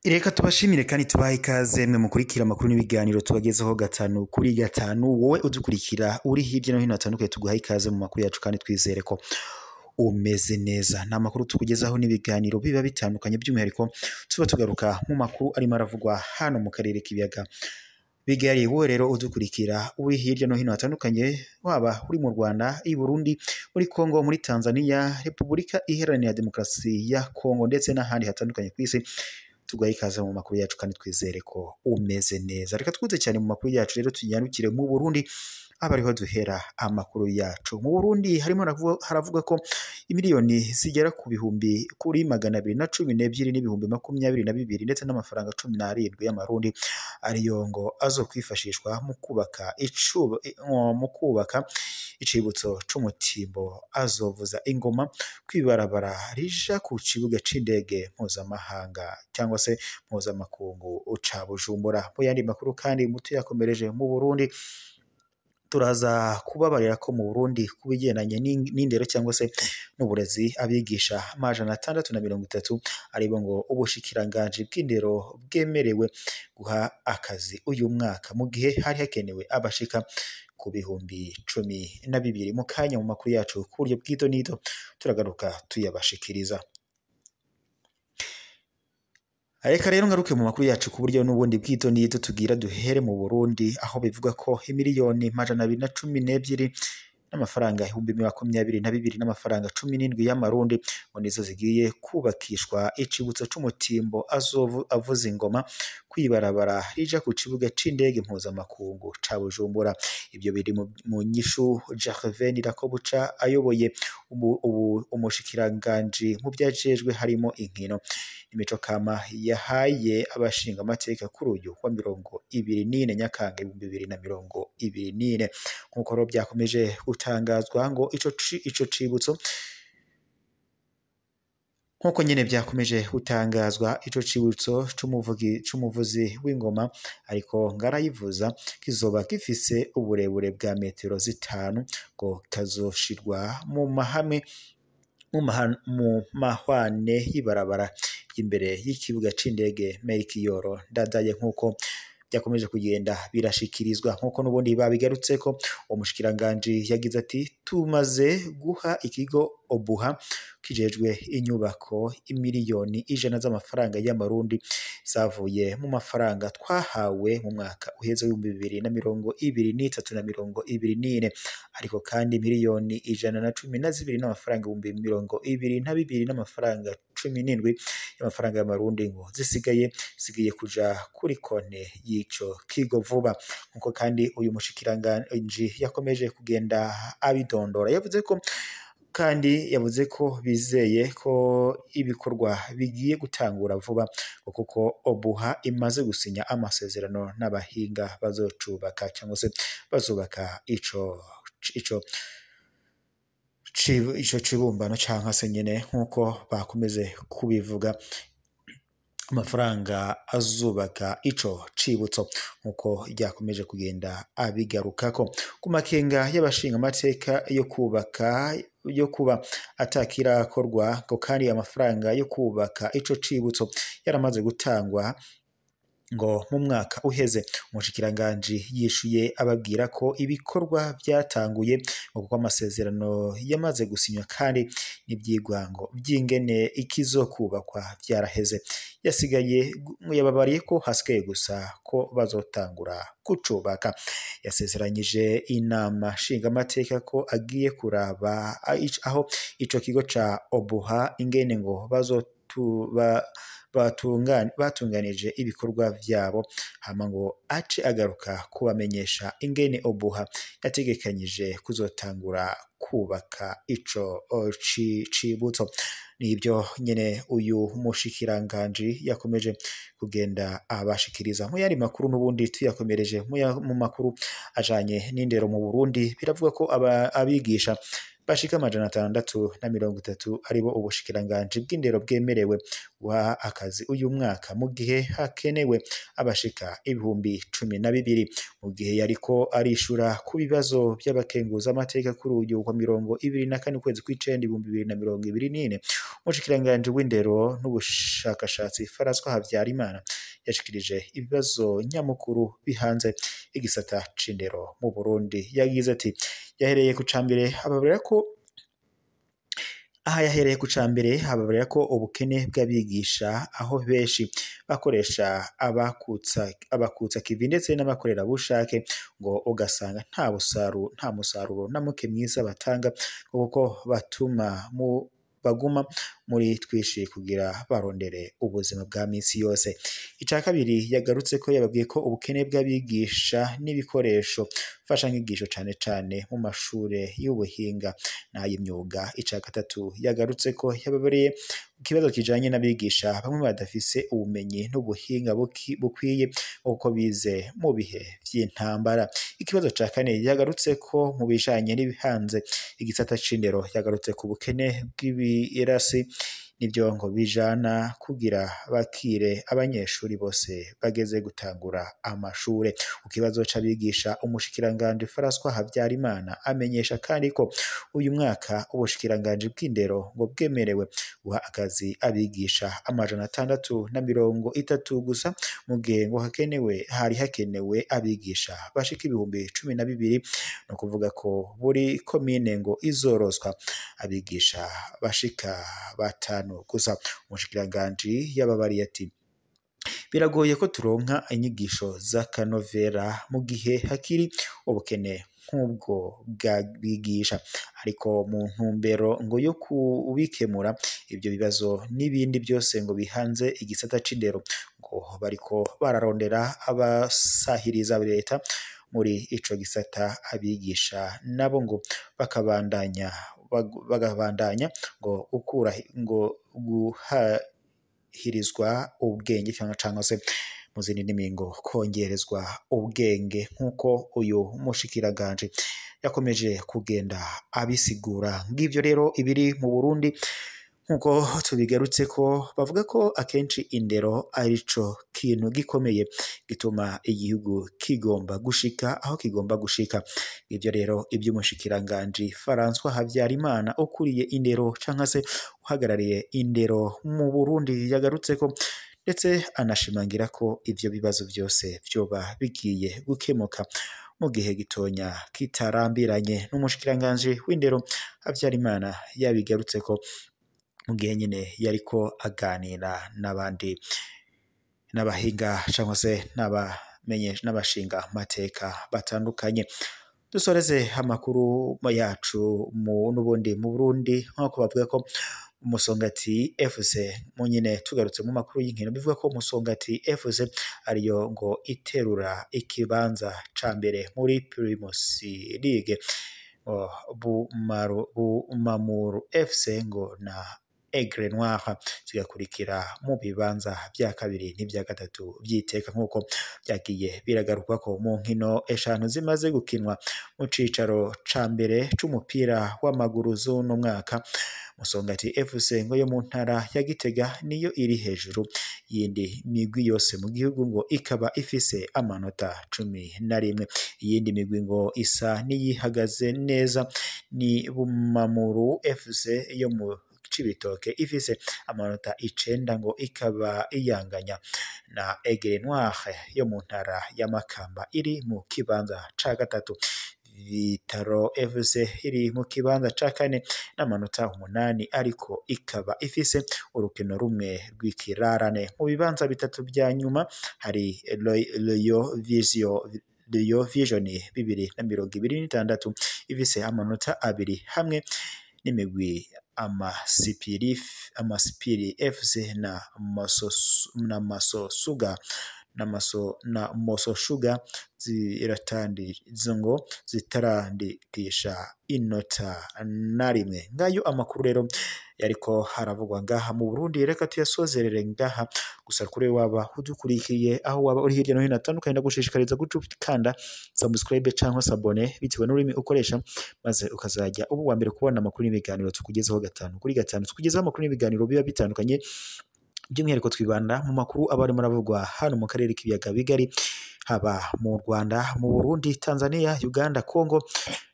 Reka tubashimire kandi tubahe ikaze mwe mukurikira amakuru n'ibiganiro tubagezaho gatanu kuri gatanu. Wowe udukurikira uri hirya no hino hatandukanye, tuguhaye ikaze mu makuru yacu kandi twizere ko umeze neza. Ni amakuru tukugezaho n'ibiganiro biba bitandukanye, by'umwihariko tuba tugaruka mu makuru arimo aravugwa hano mu karere k'ibiyaga bigari. Wowe rero udukurikira uri hirya no hino hatandukanye, waba uri mu Rwanda, i Burundi, muri Kongo, muri Tanzania, Repubulika Iharanira Demokarasi ya Kongo ndetse n'ahandi hatandukanye ku isi, tugahe ikaze mu makuru yacu kandi twizere ko umeze neza. Reka twute cyane mu makuru yacu rero, tunyarukire mu Burundi aba ariho duhera amakuru yacu. Mu Burundi harimo haravuga ko imiliyoni zigera ku bihumbi kuri 212 n'ibihumbi 22 ndetse n'amafaranga 17 y'amarundi ariyo ngo azokwifashishwa mu kubaka mu kubaka icibutso c'umutimbo azovuza ingoma kwibarabara rija ku kibuga c'indege mpuzamahanga cyangwa se mpuzamakungu ca Bujumbura. Mu yandi makuru kandi muto yakomereje mu Burundi, turaza kubabarira ko mu Burundi ku bigendanye n'indero cyangwa se n'uburezi, abigisha 630 aribo ngo ubushikiranganji bw'indero bwemerewe guha akazi uyu mwaka, mu gihe hari hakenewe abashika ku 12,000. Mu kanya mu makuru yacu ku buryo bw'ito n'ito turagaruka tuyabashikiriza. Reka rero ngaruke mu makuru yacu ku buryo n'ubundi bw'ito n'ito, tugira duhere mu Burundi aho bivuga ko imiliyoni 212 n'amafaranga 22,000 n'amafaranga 17 y'amarundi ngo nizo zigiye kubakishwa icibutso c'umutimbo avuza ingoma kwibarabara rija ku kibuga c'indege mpuzamakungu ca Bujumbura. Ibyo biri mu nyishu Gervais Ndirakobuca ayoboye umushikiranganji mu vyajejwe harimo inkino imico kama yahaye abashinga amateka kuri uyu wa 24 Nyakanga 2024. Nk'uko rero byakomeje gutangazwa ngo ico cibutso, nk'uko nyene byakomeje gutangazwa, ico cibutso c'umuvuzi w'ingoma ariko ngarayivuza kizoba gifise uburebure bwa metero 5, ngo kazoshirwa mu mahame mu mahwane y'ibarabara imbere y'ikibuga c'indege Melchior Ndadaye, nk'uko byakomeje kugenda birashikirizwa. Nk'uko n'ubundi babigarutseko, umushikiranganji yagize ati: tumaze guha ikigo Obuha kijejwe inyubako imiliyoni 100 z'amafaranga y'amarundi zavuye mu mafaranga twahawe mu mwaka uheze w'2023 na 2024, ariko kandi miliyoni 112 n'amafaranga 22,000 n'amafaranga 17 y'amafaranga y'amarundi ngo zisigaye zigiye kuja kuri konte y'ico kigo vuba. Nkuko kandi uyu mushikiranganji yakomeje kugenda abidondora, yavuze ko kandi yavuze ko bizeye ko ibikorwa bigiye gutangura vuba, kuko Obuha imaze gusinya amasezerano n'abahinga bazocubaka cyangwa se bazubaka ico cibumbano canka se nyene, nkuko bakomeze kubivuga, amafaranga azubaka ico cibutso, nkuko ryakomeje kugenda abigarukako. Ku makenga y'abashinga amateka yo kubaka yo kuba atakirakorwa, ngo kandi amafaranga yo kubaka ico cibutso yaramaze gutangwa ngo mu mwaka uheze, umushikiranganji yishuye ababwira ko ibikorwa byatanguye, ngo kuko amasezerano yamaze gusinywa kandi n'ivyigwa ngo vy'ingene ikizokubakwa vyaraheze. Yasigaye yababariye ko hasigaye gusa ko bazotangura kucubaka. Yasezeranyije inama nshingamateka ko agiye kuraba aho ico kigo ca Obuha ingene ngo batunganije ibikorwa vyabo, hama ngo ace agaruka kubamenyesha ingene Obuha yategekanyije kuzotangura kubaka ico cibutso. Nibyo nyene uyu mushikiranganji yakomeje kugenda abashikiriza. Mu yandi makuru n'ubundi tuyakomereje mu makuru ajanye n'indero mu Burundi, biravuga ko abigisha bashika 630 aribo ubushikiranganji bw'indero bwemerewe guha akazi uyu mwaka, mu gihe hakenewe abashika 12,000. Mu gihe yariko arishura ku bibazo by'abakenguza amateka kuri uyu wa 24 ukwezi kw'icenda 2024, umushikiranganji w'indero n'ubushakashatsi François Habyarimana yashikirije ibibazo nyamukuru bihanze igisata c'indero mu Burundi. Yagize ati yahereye ku cambere ababarira ko aha yahereye ku cambere ababarira ko ubukene bw'abigisha, aho benshi bakoresha abakutsa kivi ndetse n'abakorerabushake, ngo ugasanga nta musaruro na muke mwiza batanga, kuko batuma baguma muri twishi kugira barondere ubuzima bwa misi yose. Ica kabiri yagarutse ko yababwiye ko ubukene bw'abigisha n'ibikoresho mfashanyigisho cane cane mu mashure y'ubuhinga n'ay'imyuga. Ica gatatu yagarutse ko yababariye ikibazo kijanye n'abigisha bamwe badafise ubumenyi n'ubuhinga bukwiye kuko bize mu bihe vy'intambara. Ikibazo ca kane yagarutse ko mu bijanye n'ibihanze igisata c'indero, yagarutse ku bukene bw'ibirasi nivyo ngo bijana kugira bakire abanyeshuri bose bageze gutangura amashure. Ku kibazo c'abigisha, umushikiranganji François Habyarimana amenyesha kandi ko uyu mwaka ubushikiranganji bw'indero ngo bwemerewe guha akazi abigisha 630 gusa, mu gihe ngo hari hakenewe abigisha bashika 12,000. No kuvuga ko buri komine ngo izorozwa abigisha bashika 5 gusa. Umushikiranganji yababariye ati biragoye ko turonka inyigisho z'akanovera mu gihe hakiri ubukene nk'ubwo bw'abigisha, ariko mu ntumbero ngo yo kubikemura ibyo bibazo n'ibindi byose ngo bihanze igisata c'indero, ngo bariko bararondera abasahiriza leta muri ico gisata, abigisha nabo ngo bakabandanya ngo gukura ngo guhahirizwa ubwenge cyangwa se mu zindi ndimi ngo kongerezwa ubwenge, nk'uko uyu mushikiranganje yakomeje kugenda abisigura. Ngivyo rero ibiri mu Burundi nk'uko tubigarutse ko bavuga ko akenshi indero arico kintu gikomeye gituma igihugu kigomba gushika aho kigomba gushika. Ivyo rero ivy'umushikiranganji François Habyarimana ukuriye indero canke se uhagarariye indero mu Burundi yagarutse ko, ndetse anashimangira ko ivyo bibazo vyose vyoba bigiye gukemuka mu gihe gitonya kitarambiranye. N'umushikiranganji w'indero Habyarimana yabigarutse ko mu gihe nyine yariko aganira n'abandi n'abahinga cyangwa se n'abashinga mateka batandukanye. Dusoreze amakuru yacu n'ubundi mu Burundi, nk'uko bavuga ko Musongati FC mu nyine tugarutse mu makuru y'inkino, bivuga ko Musongati FC ariyo ngo iterura ikibanza ca mbere muri Primus League, Bumamuru FC ngo na Aigle Noir zigakurikira mu bibanza vya kabiri n'ivya gatatu vy'iteka, nk'uko vyagiye biragarukwa ko mu nkino 5 zimaze gukinwa mu cicaro ca mbere c'umupira w'amaguru z'uno mwaka. Musongati FC ngo yo mu ntara ya Gitega niyo iri hejuru yindi migwi yose mu gihugu, ngo ikaba ifise amanota 11. Iyindi migwi ngo isa n'iyihagaze neza ni Bumamuru FC yo mu Cibitoke ifise amanota 9, ngo ikaba iyanganya na Aigle Noir yo mu ntara ya Makamba iri mu kibanza ca gatatu. Vitaro FC iri mu kibanza ca kane n'amanota 8, ariko ikaba ifise urukino rumwe rw'ikirarane. Mu bibanza bitatu vya nyuma hari Royal Vision 2026 ifise amanota 2, hamwe n'imigwi Amasipiri FC na Mososhuga ngo zitarandikisha inota na rimwe. Ngayo amakuru rero yariko haravugwa ngaha mu Burundi. Reka tuyasozerere ngaha gusa. Kuri waba udukurikiye aho waba uri hirya no hino hatandukanye, ndagushishikariza guca ukanda subscribe cyangwa s'abonner bitewe n'ururimi ukoresha, maze ukazajya uba uwa mbere kubona amakuru n'ibiganiro tukugezaho gatanu kuri gatanu. Tukugezaho amakuru n'ibiganiro biba bitandukanye, by'umwihariko twibanda mu makuru aba arimo aravugwa hano mu karere k'ibiyaga bigari, haba mu Rwanda, mu Burundi, Tanzania, Uganda, Congo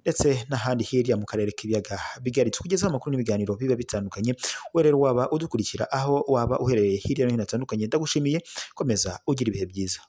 ndetse n'ahandi hirya mu karere k'ibiyaga bigari. Tukugezaho amakuru n'ibiganiro biba bitandukanye. We rero waba udukurikira aho waba uherereye hirya no hino hatandukanye, ndagushimiye, komeza ugira ibihe byiza.